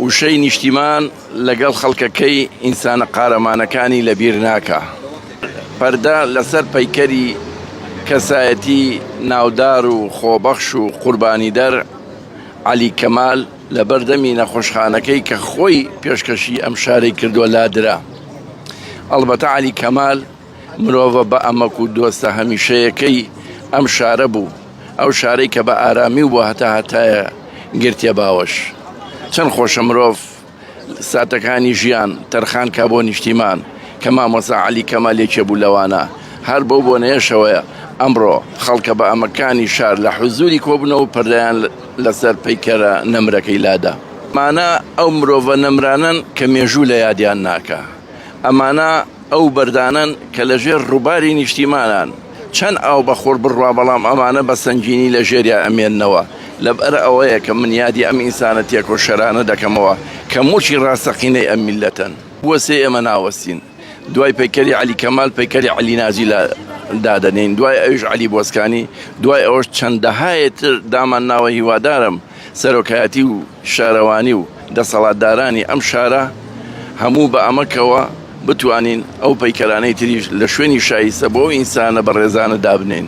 وشەی نیشتیمان لەگەڵ خەڵکەکەی ئینسانە قارەمانەکانی لەبیر ناکا. پەردە لەسەر پەیکەری کەسایەتی ناودار و خۆبەخش و قوربانیدەر عەلی کەمال لە بەردەمی نەخۆشخانەکەی کە خۆی پێشکەشی ئەم شارەی کردووە لادرا. ئەڵبەتە عەلی کەمال مرۆڤە بە ئەمەک و دۆستە هەمیشەیەکەی ئەم شارە بوو، ئەو شارەی کە بە ئارامی و بۆ هەتا هەتایە گرتیە باوەش. چەند خۆشە مرۆڤ ساتەکانی ژیان تەرخان کا بۆ نیشتیمان کە مامۆستا عەلی کەمال یەکێ بوو لەوانە. هەر بەو بۆنەیەشەوەیە ئەمڕۆ خەڵکە بە ئەمەکانی شار لە حوزوری کۆبوونەوە و پەردەیان لەسەر پەیکەرە نەمرەکەی لادا. ئەمانە ئەو مرۆڤە نەمرانەن کە مێژوو لە یادیان ناکا. ئەمانە ئەو بەردانەن کە لە ژێر ڕووباری نیشتیمانان، چەند ئاو بە خۆر بڕوا بەڵام ئەمانە بە سەنگینی لە ژێریا ئەمێننەوە، لەبەر ئەوەیە کە من یادی ئەم ئینسانە تێکۆشەرانە دەکەمەوە کە موڵکی ڕاستەقینەی ئەم میللەتەن. بوەستێ ئێمە ناوەستین. دوای پەیکەری عەلی کەمال پەیکەری عەلی ناجی لا دادەنێین، دوای ئەویش عەلی بۆسکانی، دوای ئەوەش چەندەهای تر دامان ناوە هیوادارم سەرۆکایەتی و شارەوانی و دەسەڵاتدارانی ئەم شارە هەموو بە ئەمەکەوە بتوانین ئەو پەیکەرانەی تریش لە شوێنی شایستە بۆ ئەو ئینسانە بەڕێزانە دابنێین.